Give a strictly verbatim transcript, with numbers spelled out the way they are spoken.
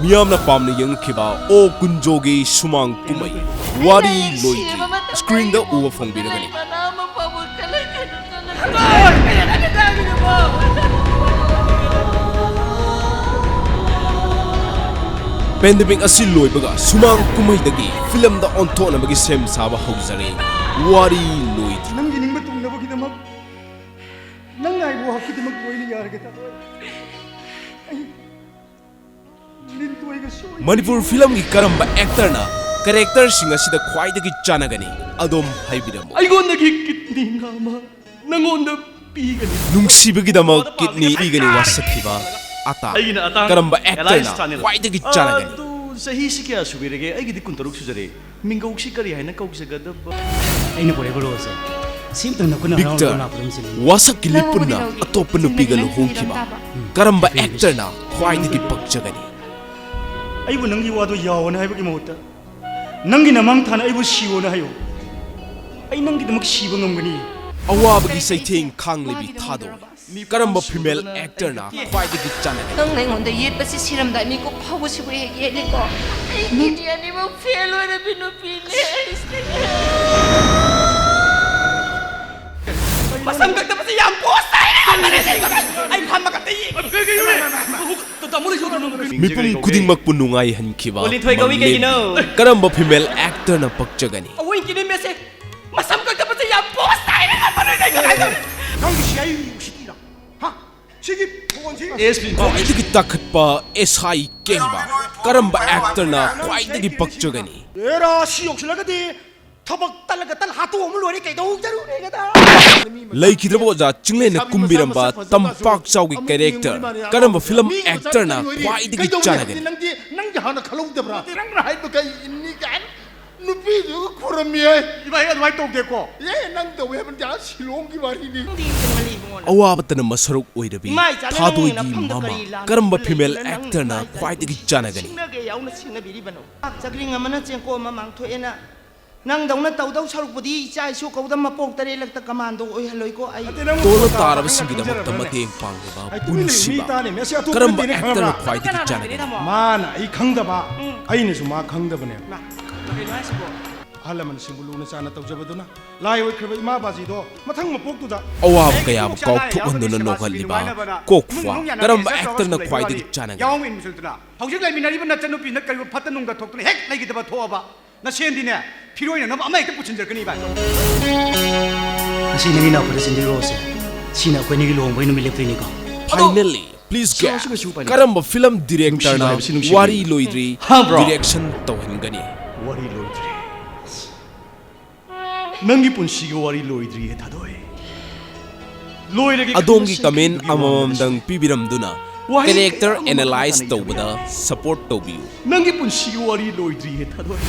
ꯃꯤꯌꯥꯝꯅ ꯄꯥꯝꯅ ꯌꯦꯡꯈꯤꯕ ꯑꯣ ꯀꯨꯟꯖꯣꯒꯤ ꯁꯨꯃꯥꯡ ꯀꯨꯝꯍꯩ ꯋꯥꯔꯤ ꯂꯣꯏꯗ꯭ꯔꯤ ꯁ꯭ꯀ꯭ꯔꯤꯟꯗ ꯎꯕ ꯐꯪꯕꯤꯔꯒꯅꯤ꯫ ꯄꯦꯟꯗꯦꯃꯤꯛ ꯑꯁꯤ ꯂꯣꯏꯕꯒ ꯁꯨꯃꯥꯡ ꯀꯨꯝꯍꯩꯗꯒꯤ ꯐꯤꯂꯝꯗ ꯑꯣꯟꯊꯣꯛꯅꯕꯒꯤ ꯁꯦꯝ ꯁꯥꯕ ꯍꯧꯖꯔꯦ꯫ ꯋꯥꯔꯤ ꯂꯣꯏꯗ꯭ꯔꯤ꯫ ꯅꯪꯒꯤ ꯅꯤꯡꯕ ꯊꯨꯡꯅꯕꯒꯤꯗꯃꯛ ꯅꯪꯅ ꯑꯩꯕꯨ ꯍꯛꯈꯤꯗꯃꯛ ꯂꯣꯏꯅ ꯌꯥꯔꯒꯦ ꯇꯥꯃꯣ꯫ ꯑꯩ ꯂꯤꯟꯇꯣꯏꯒ ꯁꯣꯏ- ꯃꯅꯤꯄꯨꯔ ꯐꯤꯂꯝꯒꯤ ꯀꯔꯝꯕ ꯑꯦꯛꯇꯔꯅ ꯀꯦꯔꯦꯛꯇꯔꯁꯤꯡ ꯑꯁꯤꯗ ꯈ꯭ꯋꯥꯏꯗꯒꯤ ꯆꯥꯟꯅꯒꯅꯤ? ꯑꯗꯣꯝ ꯍꯥꯏꯕꯤꯔꯝꯃꯨ꯫ ꯑꯩꯉꯣꯟꯗꯒꯤ ꯀꯤꯠꯅꯤ ꯅꯥꯝꯃ ꯅꯪꯉꯣꯟꯗ ꯄꯤꯒꯅꯤ꯫ ꯅꯨꯡꯁꯤꯕꯒꯤꯗꯃꯛ ꯀꯤꯠꯅꯤ ꯄꯤꯒꯅꯤ ꯋꯥꯁꯛꯈꯤꯕ ꯑꯇꯥ꯫ ꯑꯩꯒꯤꯅ ꯑꯇꯥꯡ ꯀꯔꯝꯕ ꯑꯦꯂꯥꯏꯁ ꯑꯦꯛꯇꯔꯅ ꯆꯥꯅꯦꯜ꯫ ꯈ꯭ꯋꯥꯏꯗꯒꯤ ꯆꯥꯟꯅꯒꯅꯤ? ꯑꯗꯨ ꯆꯍꯤꯁꯤ ꯀꯌꯥ ꯁꯨꯕꯤꯔꯒꯦ? ꯑꯩꯒꯤꯗꯤ ꯀꯨꯟꯇꯔꯨꯛ ꯁꯨꯖꯔꯦ꯫ ꯃꯤꯡꯒꯧꯁꯤ ꯀꯔꯤ ꯍꯥꯏꯅ ꯀꯧꯖꯒꯗꯕ? ꯑꯩꯅ ꯄꯨꯔꯛꯏꯕ ꯔꯣꯜꯁꯦ ꯁꯤꯝꯇꯪ ꯅꯈꯨꯠꯅ ꯍꯔꯥꯎꯅ ꯕꯤꯛꯇꯔ, ꯂꯥꯛꯄꯗ ꯑꯃ ꯁꯤꯜꯂꯨ꯫ ꯋꯥꯁꯛꯀꯤ ꯂꯤꯄꯨꯟꯅ ꯑꯇꯣꯞꯄ ꯅꯨꯄꯤꯒ ꯂꯨꯍꯣꯡꯈꯤꯕ ꯀꯔꯝꯕ ꯑꯦꯛꯇꯔꯅ ꯈ꯭ꯋꯥꯏꯗꯒꯤ ꯄꯛꯆꯒꯅꯤ? ꯑꯩꯕꯨ ꯅꯪꯒꯤ ꯋꯥꯗꯣ ꯌꯥꯎꯑꯣꯅ ꯍꯥꯏꯕꯒꯤ ꯃꯍꯨꯠꯇ ꯅꯪꯒꯤ ꯅꯃꯥꯡ ꯊꯥꯅ ꯑꯩꯕꯨ ꯁꯤꯌꯣꯅ ꯍꯥꯏꯌꯨ꯫ ꯑꯩ ꯅꯪꯒꯤꯗꯃꯛ ꯁꯤꯕ ꯉꯝꯒꯅꯤ꯫ ꯑꯋꯥꯕꯒꯤ ꯆꯩꯊꯦꯡ ꯈꯥꯡꯂꯤꯕꯤ ꯊꯥꯗꯣꯏ꯫ ꯀꯔꯝꯕ ꯐꯤꯃꯦꯜ ꯑꯦꯛꯇꯔꯅ ꯈ꯭ꯋꯥꯏꯗꯒꯤ ꯆꯥꯟꯅꯒꯅꯤ? ꯅꯪꯅ ꯑꯩꯉꯣꯟꯗ ꯌꯦꯠꯄꯁꯤ ꯁꯤꯔꯝꯗꯥꯏ ꯃꯤꯀꯨꯞ ꯐꯥꯎꯕꯁꯤꯕꯨ ꯍꯦꯛ ꯌꯦꯠꯂꯤꯀꯣ꯫ ꯑꯩ ꯀꯤꯠꯅꯤ ꯑꯅꯤꯃꯛ ꯐꯦꯜ ꯑꯣꯏꯔꯕꯤ ꯅꯨꯄꯤꯅꯦ ꯑꯩꯁꯦ꯫ ꯃꯁꯝ ꯀꯛꯇꯕꯁꯦ ꯌꯥꯝ ꯄꯣꯁ ꯇꯥꯏ꯫ ꯑꯩ ꯐꯝꯃꯒ ꯑꯝꯇ ꯌꯦꯡꯒꯦ꯫ ꯃꯤꯄꯨꯝ ꯈꯨꯗꯤꯡꯃꯛꯄꯨ ꯅꯨꯡꯉꯥꯏꯍꯟꯈꯤꯕ ꯑꯣꯂꯤꯟꯊꯣꯏ ꯀꯧꯏ ꯃꯃꯤꯡ ꯀꯩꯒꯤꯅꯣ? ꯀꯔꯝꯕ ꯐꯤꯃꯦꯜ ꯑꯦꯛꯇꯔꯅ ꯄꯛꯆꯒꯅꯤ? ꯑꯋꯣꯏ ꯀꯤꯅꯤ ꯃꯦꯁꯦ꯫ ꯃꯁꯝ ꯀꯛꯇꯕꯁꯦ ꯌꯥꯝ ꯄꯣꯁ ꯇꯥꯏꯅ ꯅꯝꯕꯅꯦ ꯀꯃꯥꯏꯅ ꯇꯧꯅꯤ? ꯅꯪꯒꯤ ꯁꯤ ꯑꯩ ꯎꯁꯤꯠꯇꯤꯔꯥ? ꯍꯥ? ꯁꯤꯒꯤ ꯐꯣꯟꯁꯤ ꯑꯦꯁ ꯄꯤ ꯈ꯭ꯋꯥꯏꯗꯒꯤ ꯇꯥꯈꯠꯄ ꯑꯦꯁ ꯑꯥꯏ ꯀꯦꯡꯕ ꯀꯔꯝꯕ ꯑꯦꯛꯇꯔꯅ ꯈ꯭ꯋꯥꯏꯗꯒꯤ ꯄꯛꯆꯒꯅꯤ? ꯑꯦꯔꯥ, ꯁꯤ ꯌꯧꯁꯤꯜꯂꯒꯗꯤ ꯊꯕꯛ ꯇꯜꯂꯒ ꯇꯜ ꯍꯥꯠꯇꯣꯛꯑꯝ ꯂꯣꯏꯔꯦ, ꯀꯩꯗꯧꯖꯔꯨꯅꯦꯒꯗ? ꯂꯩꯈꯤꯗ꯭ꯔꯕ ꯑꯣꯖꯥ ꯆꯤꯡꯂꯦꯟꯅ ꯀꯨꯝꯕꯤꯔꯝꯕ ꯇꯝꯄꯥꯛ ꯆꯥꯎꯒꯤ ꯀꯦꯔꯦꯛꯇꯔ ꯀꯔꯝꯕ ꯐꯤꯂꯝ ꯑꯦꯛꯇꯔꯅ ꯈ꯭ꯋꯥꯏꯗꯒꯤ ꯆꯥꯟꯅꯒꯅꯤ? ꯅꯪꯗꯤ ꯅꯪꯗꯤ ꯍꯥꯟꯅ ꯈꯜꯍꯧꯗꯕ꯭ꯔꯥ? ꯅꯪꯅ ꯍꯥꯏꯕ ꯀꯩ ꯏꯟꯅꯤ ꯀꯥꯏꯅ ꯅꯨꯄꯤꯗꯨꯒ ꯈꯨꯔꯝꯃꯤ ꯍꯥꯏ꯫ ꯏꯕꯥ, ꯑꯩ ꯑꯗꯨꯃꯥꯏꯅ ꯇꯧꯗꯦꯀꯣ꯫ ꯑꯦ, ꯅꯪ ꯇꯧꯋꯦ ꯍꯥꯏꯕ ꯅꯠꯇꯦ, ꯑꯥ ꯁꯤꯂꯣꯡꯒꯤ ꯋꯥꯔꯤꯅꯤ꯫ ꯑꯋꯥꯕꯇꯅ ꯃꯁꯔꯨꯛ ꯑꯣꯏꯔꯕꯤ ꯏꯃꯥ ꯏꯆꯥꯅ ꯅꯪ ꯊꯥꯗꯣꯏꯒꯤ ꯅꯐꯝꯗ ꯃꯃꯥ ꯀꯔꯤ ꯂꯥꯟꯕ ꯀꯔꯝꯕ ꯂꯩꯕꯅꯣ? ꯐꯤꯃꯦꯜ ꯅꯪ ꯑꯦꯛꯇꯔꯅ ꯅꯨꯡꯉꯥꯏꯇꯕ ꯈ꯭ꯋꯥꯏꯗꯒꯤ ꯆꯥꯟꯅꯒꯅꯤ? ꯁꯤꯡꯅꯒꯦ ꯌꯥꯎꯅ ꯁꯤꯡꯅꯕꯤꯔꯤꯕꯅꯣ? ꯆꯥꯛ ꯆꯥꯛꯔꯤꯡ ꯑꯃꯅ ꯆꯦꯡꯀꯣꯛ ꯑꯃ ꯃꯥꯡꯊꯣꯛꯑꯦꯅ ꯅꯪꯗꯧꯅ ꯇꯧꯗꯧ ꯁꯔꯨꯛꯄꯨꯗꯤ ꯏꯆꯥ ꯏꯁꯨ ꯀꯧꯗ ꯃꯄꯣꯛ ꯇꯔꯦꯠꯂꯛꯇ ꯀꯃꯥꯟꯗꯣ ꯑꯣꯏꯍꯜꯂꯣꯏꯀꯣ ꯑꯩ꯫ ꯇꯣꯜꯂ ꯇꯥꯔꯕꯁꯤꯡꯒꯤꯗꯃꯛꯇ ꯃꯇꯦꯡ ꯄꯥꯡꯂꯤꯕ ꯄꯨꯟꯁꯤꯕ ꯀꯔꯝꯕ ꯑꯦꯛꯇꯔꯅ ꯈ꯭ꯋꯥꯏꯗꯒꯤ ꯆꯥꯟꯅꯒꯅꯤ? ꯃꯥꯅ ꯑꯩ ꯈꯪꯗꯕ, ꯎꯝ꯫ ꯑꯩꯅꯁꯨ ꯃꯥ ꯈꯪꯗꯕꯅꯦ꯫ ꯃꯥ, ꯀꯩꯅꯣ ꯍꯥꯏꯁꯤꯕꯣ? ꯑꯍꯜ ꯂꯃꯟꯁꯤꯡꯕꯨ ꯂꯨꯅ ꯆꯥꯟꯅ ꯇꯧꯖꯕꯗꯨꯅ ꯂꯥꯏ ꯑꯣꯏꯈ꯭ꯔꯕ ꯏꯃꯥ ꯕꯥꯖꯤꯗꯣ ꯃꯊꯪ ꯃꯄꯣꯛꯇꯨꯗ ꯑꯋꯥꯕ ꯀꯌꯥꯕꯨ ꯀꯥꯎꯊꯣꯛꯍꯟꯗꯨꯅ ꯅꯣꯛꯍꯜꯂꯤꯕ ꯀꯣꯛ ꯐꯨꯋꯥ ꯀꯔꯝꯕ ꯑꯦꯛꯇꯔꯅ ꯈ꯭ꯋꯥꯏꯗꯒꯤ ꯆꯥꯟꯅꯒꯅꯤ? ꯍꯧꯖꯤꯛ ꯂꯩꯃꯤꯟꯅꯔꯤꯕ ꯅꯆꯟꯅꯨꯄꯤꯅ ꯀꯔꯤꯒꯨꯝꯕ ꯐꯠꯇ ꯅꯨꯡꯗ ꯊꯣꯛꯇꯨꯅ ꯍꯦꯛ ꯂꯩꯈꯤꯗꯕ ꯊꯣꯛꯑꯕ ꯅꯁꯦꯟꯗꯤꯅꯦ ꯐꯤꯔꯣꯏꯅꯅꯕ ꯑꯃ ꯍꯦꯛꯇ ꯄꯨꯁꯤꯟꯖꯔꯛꯀꯅꯤ ꯚꯥꯏ꯫ ꯉꯁꯤ ꯅꯪꯒꯤ ꯅꯥꯎꯄꯥꯗ ꯆꯦꯟꯕꯤꯔꯛꯑꯣꯁꯦ꯫ ꯁꯤꯅ ꯑꯩꯈꯣꯏ ꯑꯅꯤꯒꯤ ꯂꯨꯍꯣꯡꯕꯒꯤ ꯅꯨꯃꯤꯠ ꯂꯦꯞꯇꯣꯏꯅꯤꯀꯣ꯫ Finally, please guess. ꯀꯔꯝꯕ ꯐꯤꯂꯝ ꯗꯤꯔꯦꯛꯇꯔꯅ ꯋꯥꯔꯤ ꯂꯣꯏꯗ꯭ꯔꯤ ꯗꯤꯔꯦꯛꯁꯟ ꯇꯧꯍꯟꯒꯅꯤ? ꯋꯥꯔꯤ ꯂꯣꯏꯗ꯭ꯔꯤ꯫ ꯅꯪꯒꯤ ꯄꯨꯟꯁꯤꯒꯤ ꯋꯥꯔꯤ ꯂꯣꯏꯗ꯭ꯔꯤꯌꯦ ꯊꯥꯗꯣꯏ꯫ ꯂꯣꯏꯔꯒꯦ ꯑꯗꯣꯝꯒꯤ ꯈꯟꯕꯁꯦ ꯀꯃꯦꯟ ꯀꯤꯕꯒꯤ ꯑꯃꯃꯝꯗꯪ ꯋꯥꯃꯜꯂꯁꯨ ꯄꯤꯕꯤꯔꯝꯗꯨꯅ ꯋꯥꯍꯩ ꯀꯦꯔꯦꯛꯇꯔ ꯀꯌꯥ ꯑꯃ ꯑꯦꯅꯥꯂꯥꯏꯁ ꯇꯥꯟꯅ ꯇꯧꯕꯗ ꯏꯊꯣꯛꯏ꯫ ꯁꯄꯣꯔꯠ ꯇꯧꯕꯤꯌꯨ꯫ ꯅꯪꯒꯤ ꯄꯨꯟꯁꯤꯒꯤ ꯋꯥꯔꯤ ꯂꯣꯏꯗ꯭ꯔꯤꯌꯦ ꯊꯥꯗꯣꯏ꯫